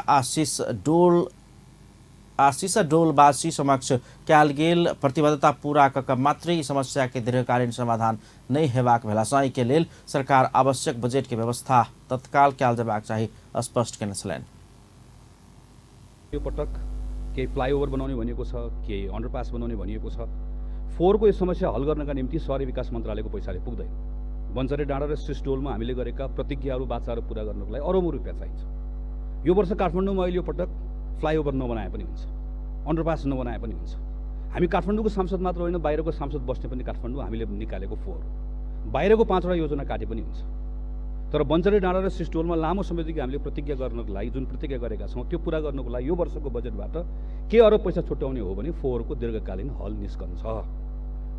आशीष डोलवासी समक्ष कयल गेल प्रतिबद्धता पूरा कऽ कऽ मात्रै ई समस्या के दीर्घकालीन समाधान नहि हेबाक भेलासँ एहि के लेल सरकार आवश्यक बजट के व्यवस्था तत्काल कयल जेबाक चाही स्पष्ट केने छलनि। यो पटक केही फ्लाइओभर बनाउने भनिएको छ, केही अन्डरपास बनाउने भनिएको छ। फोहोरको यो समस्या हल गर्नका निम्ति सहरी विकास मन्त्रालयको पैसाले पुग्दैन। बञ्चरे डाँडा र सिसडोलमा हामीले गरेका प्रतिज्ञाहरू बाचाहरू पुरा गर्नको लागि अरबौँ रुपियाँ चाहिन्छ। यो वर्ष काठमाडौँमा अहिले यो पटक फ्लाइओभर नबनाए पनि हुन्छ, अन्डरपास नबनाए पनि हुन्छ। हामी काठमाडौँको सांसद मात्र होइन, बाहिरको सांसद बस्ने पनि काठमाडौँ हामीले निकालेको फोहोर, बाहिरको 5वटा योजना काटे पनि हुन्छ। तर बञ्चरे डाँडा र सिस्टोलमा लामो समयदेखि हामीले प्रतिज्ञा गर्नको लागि जुन प्रतिज्ञा गरेका छौँ त्यो पुरा गर्नको लागि यो वर्षको बजेटबाट के अरब पैसा छुट्याउने हो भने फोहोरको दीर्घकालीन हल निस्कन्छ।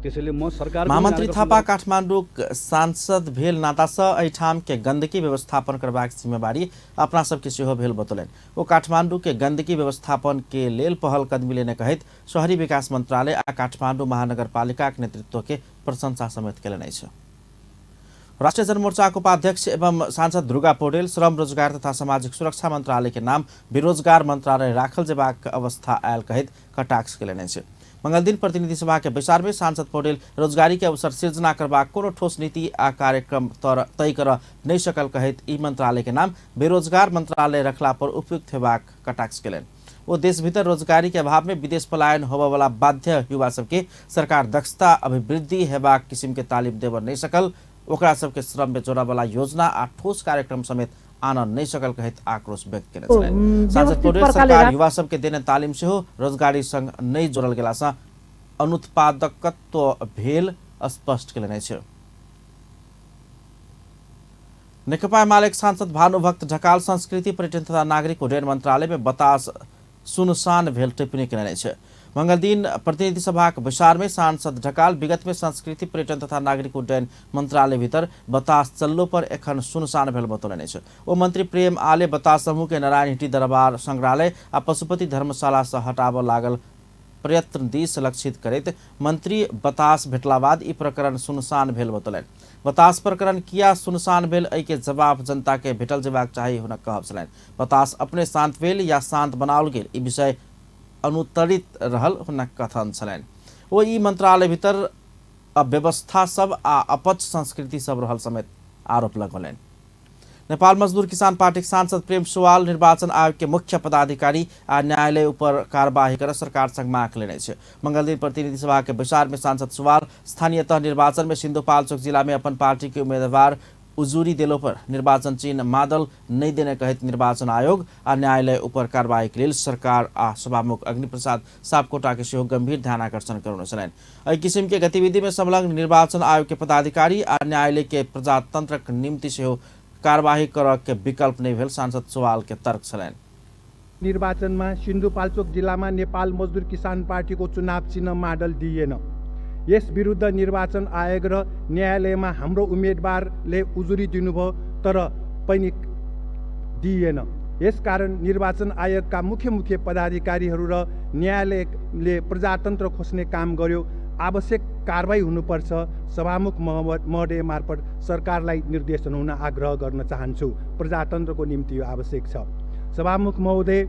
त्यसैले म सरकार महामन्त्री थापा काठमाडौँ सांसद भेल नातासँ एहिठाम के गंदगी व्यवस्थापन करबाक जिम्मेवारी अपना सबके सेहो भेल बतौलनि। ओ काठमाडौँ के गंदगी व्यवस्थापन के लेल पहल कदमी लेने कहैत शहरी विकास मंत्रालय आ काठमाडौँ महानगरपालिकाक नेतृत्व के प्रशंसा समेत केलनि अछि। राष्ट्रिय जनमोर्चाको उपाध्यक्ष एवं सांसद दुर्गा पौडेल श्रम रोजगार तथा सामाजिक सुरक्षा मंत्रालय के नाम बेरोजगार मंत्रालय राखल जेबाक अवस्था आयल कहैत कटाक्ष केलनि अछि। मंगलदिन प्रतिनिधि सभा के बैसार में सांसद पौडेल रोजगारी के अवसर सिर्जना करबाक कोनो ठोस नीति आ कार्यक्रम तय कर नहि सकल कहैत ई मंत्रालय के नाम बेरोजगार मंत्रालय रखला पर उपयुक्त हेबाक कटाक्ष केलनि। ओ देशभीतर रोजगारी के अभाव में विदेश पलायन होबयवला बाध्य युवा सबके सरकार दक्षता अभिवृद्धि हेबाक किसिम के तालिम देबऽ नहि सकल, ओकरा सबके श्रम में जोड़ऽवला योजना आ ठोस कार्यक्रम समेत आनऽ नहि सकल कहैत आक्रोश व्यक्त केने छलनि। सांसद पौडेल सरकार युवा सबके देने तालिम सेहो रोजगारी संग नहि जोड़ल गेलासँ अनुत्पादकत्व भेल स्पष्ट केलनि अछि। नेकपा एमालेक सांसद भानुभक्त ढकाल संस्कृति पर्यटन तथा नागरिक उड्डयन मंत्रालय में बतास सुनसान भेल टिप्पणी केलनि अछि। मंगलदिन प्रतिनिधि सभाक बैसार में सांसद ढकाल विगत में संस्कृति पर्यटन तथा नागरिक उड्डयन मंत्रालय भीतर बतास चललो पर एखन सुनसान भेल बतौलनि अछि। ओ मंत्री प्रेम आले बतास समूह के नारायणहिटी दरबार संग्रहालय आ पशुपति धर्मशाला से हटाबऽ लागल प्रयत्न दिस लक्षित करैत मंत्री बतास भेटला बाद ई प्रकरण सुनसान भेल बतौलनि। बतास प्रकरण किया सुनसान भेल एहि के जवाब जनता के भेटल जेबाक चाही हुनक कहब छलनि। बतास अपने शांत भेल या शांत बनाओल गेल ई विषय अनुत्तरित रहल हुनक कथन छलनि। ओ ई मंत्रालय भीतर अव्यवस्था सब आ अपच संस्कृति सब रहल समेत आरोप लगौलनि। नेपाल मजदूर किसान पार्टीक सांसद प्रेम सुवाल निर्वाचन आयोग के मुख्य पदाधिकारी आ न्यायालय ऊपर कार्यवाही कर सरकार संग माग लेने अछि। मंगलदिन प्रतिनिधि सभा के बैसार में सांसद सुवाल स्थानीय तह निर्वाचन में सिन्धुपाल्चोक जिला में अपन पार्टी के उम्मीदवार उजुरी देलो पर निर्वाचन चिन्ह मादल नहीं देने कहैत निर्वाचन आयोग आ न्यायालय ऊपर कार्रवाई के लेल सरकार आ सभामुख अग्निप्रसाद सापकोटा के सेहो गंभीर ध्यान आकर्षण करौने छलनि। एहि किसिम के गतिविधि में संलग्न निर्वाचन आयोग के पदाधिकारी आ न्यायालय के प्रजातंत्रक निम्ति सेहो कार्यवाही करऽ के विकल्प नहीं भेल सांसद सुवाल के तर्क छलनि। निर्वाचनमा सिन्धुपाल्चोक जिल्लामा नेपाल मजदुर किसान पार्टीको चुनाव चिन्ह माडल दिइएन। यस विरुद्ध निर्वाचन आयोग र न्यायालयमा हाम्रो उम्मेदवारले उजुरी दिनुभयो तर पनि दिइएन। यसकारण निर्वाचन आयोगका मुख्य मुख्य पदाधिकारीहरू र न्यायालयले प्रजातन्त्र खोज्ने काम गर्यो। आवश्यक कारबाही हुनुपर्छ। सभामुख महोदय मार्फत सरकारलाई निर्देशन हुन आग्रह गर्न चाहन्छु। प्रजातन्त्रको निम्ति यो आवश्यक छ। सभामुख महोदय,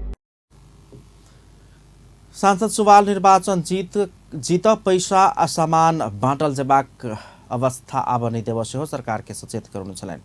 सांसद सुवाल निर्वाचन जीत पैसा आ सामान बाँटल जेबाक अवस्था आब नहि देब सेहो सरकार के सचेत करौने छलनि।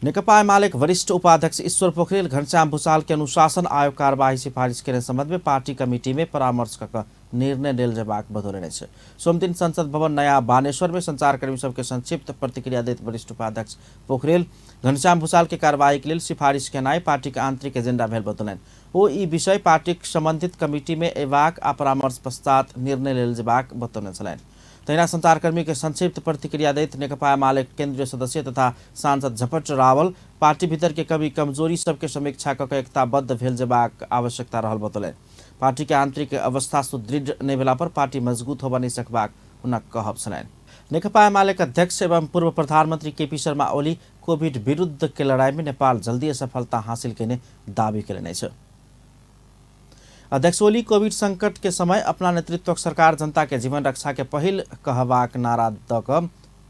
नेकपा एमालेक वरिष्ठ उपाध्यक्ष ईश्वर पोखरेल घनश्याम भूषाल के अनुशासन आयोग कार्यवाही सिफारिश केने संबंध में पार्टी कमिटी में परामर्श क निर्णय लेल जेबाक बतौलनि अछि। सोमदिन संसद भवन नया बानेश्वर में संचारकर्मी सबके संक्षिप्त प्रतिक्रिया दैत वरिष्ठ उपाध्यक्ष पोखरेल घनश्याम भूषाल के कार्रवाई के लेल सिफारिश केनाइ पार्टी के आंतरिक एजेंडा भेल बतौलनि। ओ ई विषय पार्टीक संबंधित कमिटी में अयबाक आ परामर्श पश्चात निर्णय लेल जेबाक बतौने छलनि। तहिना संचारकर्मी के संक्षिप्त प्रतिक्रिया दैत नेकपा एमाले केंद्रीय सदस्य तथा सांसद झपट रावल पार्टी भीतर के कमी कमजोरी सबके समीक्षा क के एकताबद्ध भेल जेबाक आवश्यकता रहल बतौलनि। पार्टी के आंतरिक अवस्था सुदृढ़ नहि भेला पर पार्टी मजबूत होबय नहि सकबाक हुनक कहब छलनि। नेकपा एमाले के अध्यक्ष एवं पूर्व प्रधानमंत्री केपी शर्मा ओली कोविड विरुद्ध के लड़ाई में नेपाल जल्दी सफलता हासिल केने दावी केलनि अछि। अध्यक्ष ओली कोविड संकट के समय अपना नेतृत्वक सरकार जनता के जीवन रक्षा के पहिल कहबाक नारा दऽ कऽ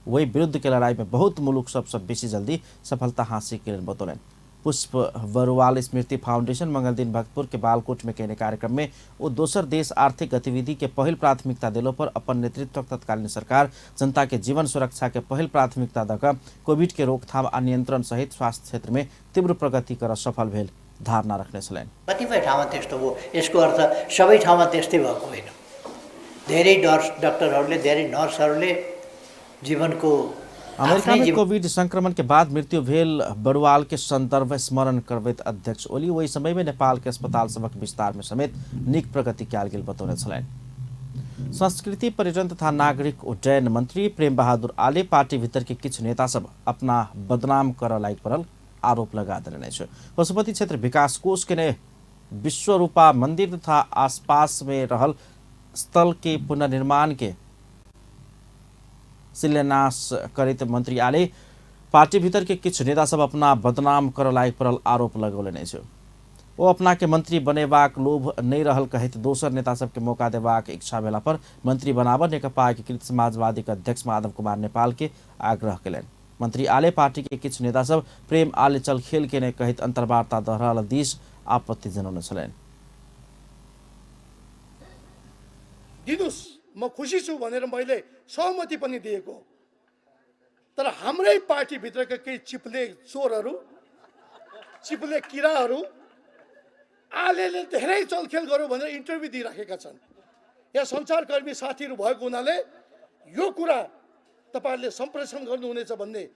ओहि विरुद्ध के लड़ाई में बहुत मुलुक सबसँ बेसी जल्दी सफलता हासिल केलनि बतौलनि। पुष्प बरुवाल स्मृति फाउंडेशन मंगलदिन भक्तपुर के बालकोट में केने कार्यक्रम में ओ दोसर देश आर्थिक गतिविधि के पहिल प्राथमिकता देलो पर अपन नेतृत्वक तत्कालीन सरकार जनता के जीवन सुरक्षा के पहिल प्राथमिकता दऽ कऽ कोविड के रोकथाम आ नियंत्रण सहित स्वास्थ्य क्षेत्र में तीव्र प्रगति कर सफल भेल धारणा रखने छलनि। कतिपय ठाउँमा त्यस्तो भयो, यसको अर्थ सबै ठाउँमा त्यस्तै भएको होइन। धेरै डाक्टरहरूले, धेरै नर्सहरूले जीवनको अमेरिका में कोविड संक्रमण के बाद मृत्यु भेल बरुवाल के संदर्भ स्मरण करबैत अध्यक्ष ओली ओहि समय में नेपाल के अस्पताल सभक विस्तार में समेत नीक प्रगति कयल गेल बतौने छलनि। संस्कृति पर्यटन तथा नागरिक उड्डयन मंत्री प्रेम बहादुर आले पार्टी भीतर के किछु नेता सब अपना बदनाम करऽ लागि पड़ल आरोप लगा देलनि अछि। पशुपति क्षेत्र विकास कोष के ने विश्वरूपा मंदिर तथा आसपास में रहल स्थल के पुनर्निर्माण के शिलान्यास करैत मंत्री आले पार्टी भीतर के किछु नेता सब अपना बदनाम करऽ लागि पड़ल आरोप लगौलनि अछि। ओ अपना के मंत्री बनेबाक लोभ नहि रहल कहैत दोसर नेता सबके मौका देबाक इच्छा भेला पर मंत्री बनाबऽ नेकपा एकीकृत समाजवादी के अध्यक्ष माधव कुमार नेपाल के आग्रह केलनि। मंत्री आले पार्टी के किछु नेता सब प्रेम आले चलखेल केने कहैत अंतर्वार्ता दऽ रहल दिस आपत्ति जनौने छलनि। दिनुस्, म खुसी छु भनेर मैले सहमति पनि दिएको, तर हाम्रै पार्टीभित्रका केही चिप्ले चोरहरू, चिप्ले किराहरू आलेले धेरै चलखेल गर्यो भनेर इन्टरभ्यू दिइराखेका छन्। यहाँ सञ्चारकर्मी साथीहरू भएको हुनाले यो कुरा तपाईहरूले सम्प्रेषण गर्नुहुनेछ भन्ने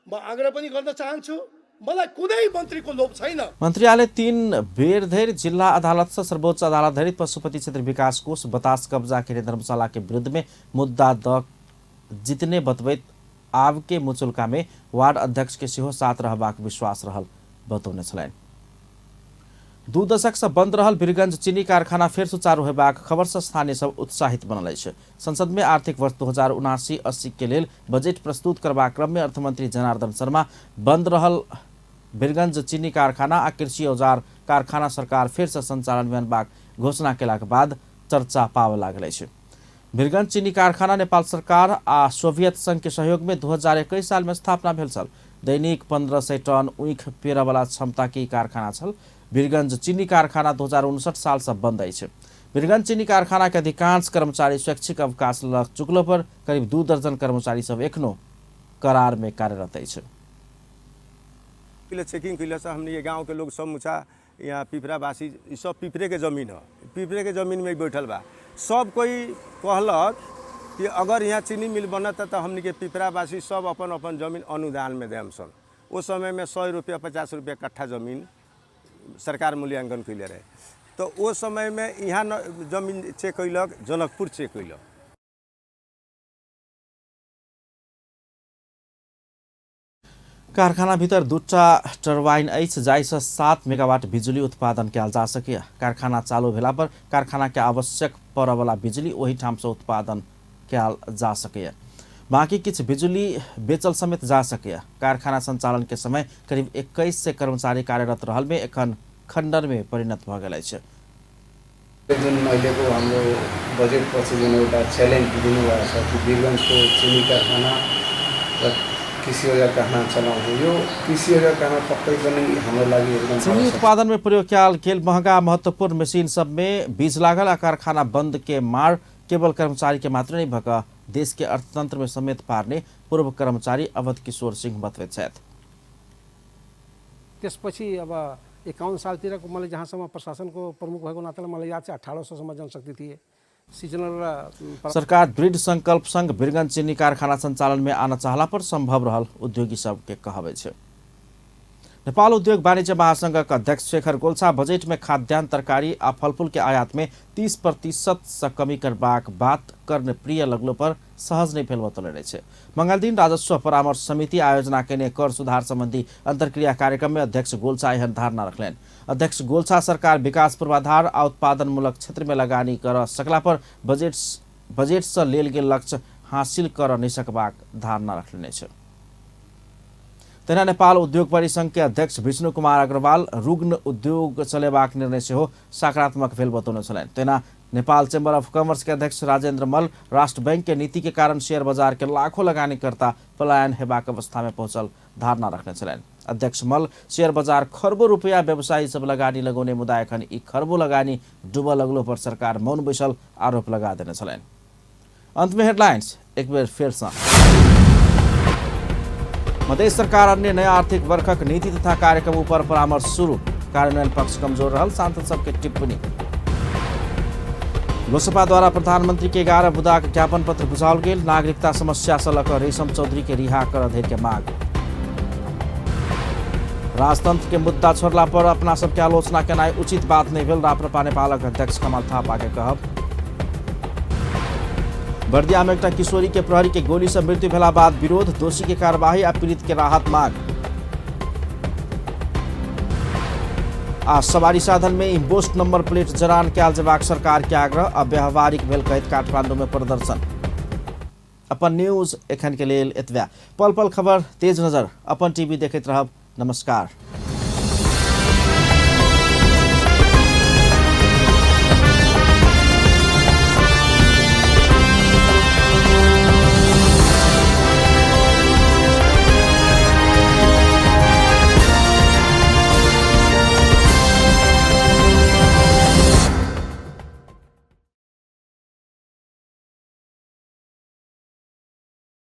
म आग्रह पनि गर्न चाहन्छु। मलाई कुनै मन्त्रीको लोभ छैन। मन्त्री आले 3 बेर धरि जिल्ला अदालत से सर्वोच्च अदालत धरि पशुपति क्षेत्र विकास कोष बतास कब्जा के धर्मशाला के विरुद्ध में मुद्दा the जितने बतबैत आब के मुचुल्का में वार्ड अध्यक्ष के सेहो साथ रहबाक विश्वास रहल बतौने छलनि। 2 दशक से बंद रहल वीरगंज चीनी कारखाना फेर सुचारू होबाक खबर से स्थानीय सब उत्साहित बनल अछि। संसद में आर्थिक वर्ष 2079-80 के लेल बजट प्रस्तुत करबाक क्रम में अर्थमंत्री जनार्दन शर्मा बंद रहल वीरगंज चीनी कारखाना आ कृषि औजार कारखाना सरकार फेर से संचालन में अनबाक घोषणा केलाक बाद चर्चा पाबऽ लागल अछि। वीरगंज चीनी कारखाना नेपाल सरकार आ सोवियत संघ के सहयोग में 2021 साल में स्थापना भेल छल। दैनिक 1500 टन ऊख पेरऽवला क्षमता के कारखाना छल। वीरगंज चीनी कारखाना 2059 साल से बंद अछि। वीरगंज चीनी कारखाना के अधिकांश कर्मचारी स्वैच्छिक अवकाश लऽ चुकलो पर करीब 2 दर्जन कर्मचारी सब एखनो करार में कार्यरत अछि। चेकिंग कैला से हमनी गाँव के लोग सब मुछा यहाँ पिपरावासी सब पिपरे के जमीन है, पिपरे के जमीन में बैठल बा। सब कोई कहलक कि अगर यहाँ चीनी मिल बनत तो हमनी के पिपरावासी सब अपन अपन जमीन अनुदान में देम सन। उस समय में 100 रुपया 50 रुपया कट्ठा जमीन सरकार मूल्यांकन कैले रहे, तो वो समय में यहाँ जमीन चेक कैलक, जनकपुर चेक कैलक। कारखाना भीतर 2टा टरबाइन अछि जाहिसँ 7 मेगावाट बिजुली उत्पादन कयल जा सकैए। कारखाना चालू भेला पर कारखाना के आवश्यक पड़यवला बिजुली ओहिठामसँ उत्पादन कयल जा सकैए। बाकी किछु बिजुली बेचल समेत जा सकैए। कारखाना संचालन के समय करीब 2100 कर्मचारी कार्यरत रहल में एखन खंडर में परिणत भऽ गेल अछि। जुन अहिलेको हाम्रो बजेट पछि जुन एउटा च्यालेन्ज दिनुभएको छ कि वीरगञ्जको चिनी कारखाना र कृषि औजार कारखाना चलाउँछु, यो कृषि औजार कारखाना पक्कै पनि हाम्रो लागि एकदम चिनी उत्पादन में प्रयोग कयल गेल महंगा महत्वपूर्ण मशीन सब में बीज लागल आ कारखाना बंद के मार केवल कर्मचारी के मात्र नहीं भक देश के अर्थतंत्र में समेत पार्ने पूर्व कर्मचारी अवध किशोर सिंह बतबैत छथि। त्यसपछि अब 51 सालतिरको मैले जहाँसम्म प्रशासनको प्रमुख भएको नाताले मलाई याद छ 1800सम्म जनशक्ति थिए। सिजनल र सरकार दृढ़ संकल्प संग वीरगंज चीनी कारखाना संचालन में आना चाहला पर संभव रहल उद्योगी सबके कहबै छै। नेपाल उद्योग वाणिज्य महासंघक अध्यक्ष शेखर गोल्छा बजट में खाद्यान्न, तरकारी आ फलफूल के आयात में 30% से कमी करबाक बात कर्णप्रिय लगलो पर सहज नहीं भेल बतौने छै। मंगलदिन राजस्व परामर्श समिति आयोजना केने कर सुधार संबंधी अंतर्क्रिया कार्यक्रम में अध्यक्ष गोल्छा एहन धारणा रखलनि। अध्यक्ष गोल्छा सरकार विकास पूर्वाधार आ उत्पादनमूलक क्षेत्र में लगानी कर सकला पर बजट से लेल गेल लक्ष्य हासिल कर नहीं सकबाक धारणा रखने छै। तहिना नेपाल उद्योग परिसंघ के अध्यक्ष विष्णु कुमार अग्रवाल रुग्ण उद्योग चलेबाक निर्णय सेहो सकारात्मक भेल बतौने छलनि। तहिना नेपाल चैम्बर ऑफ कॉमर्स के अध्यक्ष राजेंद्र मल्ल राष्ट्र बैंक के नीति के कारण शेयर बाजार के लाखों लगानीकर्ता पलायन हेबाक अवस्था में पहुंचल धारणा रखने छलनि। अध्यक्ष मल्ल शेयर बाजार खरबों रुपया व्यवसायी सब लगानी लगौने मुदा एखन ई खरबों लगानी डूबऽ लगलो पर सरकार मौन बैसल आरोप लगा देने छलनि। अंत में हेडलाइंस एक बेर फेरसँ। मधेश सरकार अन्य नया आर्थिक वर्षक नीति तथा कार्यक्रम ऊपर परामर्श शुरू, कार्यान्वयन पक्ष कमजोर रहल सांसद सबके टिप्पणी। लोसपा द्वारा प्रधानमंत्री के 11 बुदाक ज्ञापन पत्र बुझाओल गेल, नागरिकता समस्या से लऽ कऽ रेशम चौधरी के रिहा करऽ धरि के मांग। राजतंत्र के मुद्दा छोड़ला पर अपना सबके आलोचना केनाइ उचित बात नहीं भेल, राप्रपा नेपालक अध्यक्ष कमल थापा के कहब। बर्दिया में एकटा किशोरी के प्रहरी के गोली से मृत्यु भेला बाद विरोध, दोषी के कार्यवाही आ पीड़ित के राहत मांग। आ सवारी साधन में इम्बोस्ट नंबर प्लेट जरान कयल जेबाक सरकार के आग्रह, अव्यावहारिक भेल कहैत काठमांडू में प्रदर्शन। अपन न्यूज एखन के लेल एतबे। पल पल खबर, तेज नजर, अपन टीवी देखैत रहब। नमस्कार।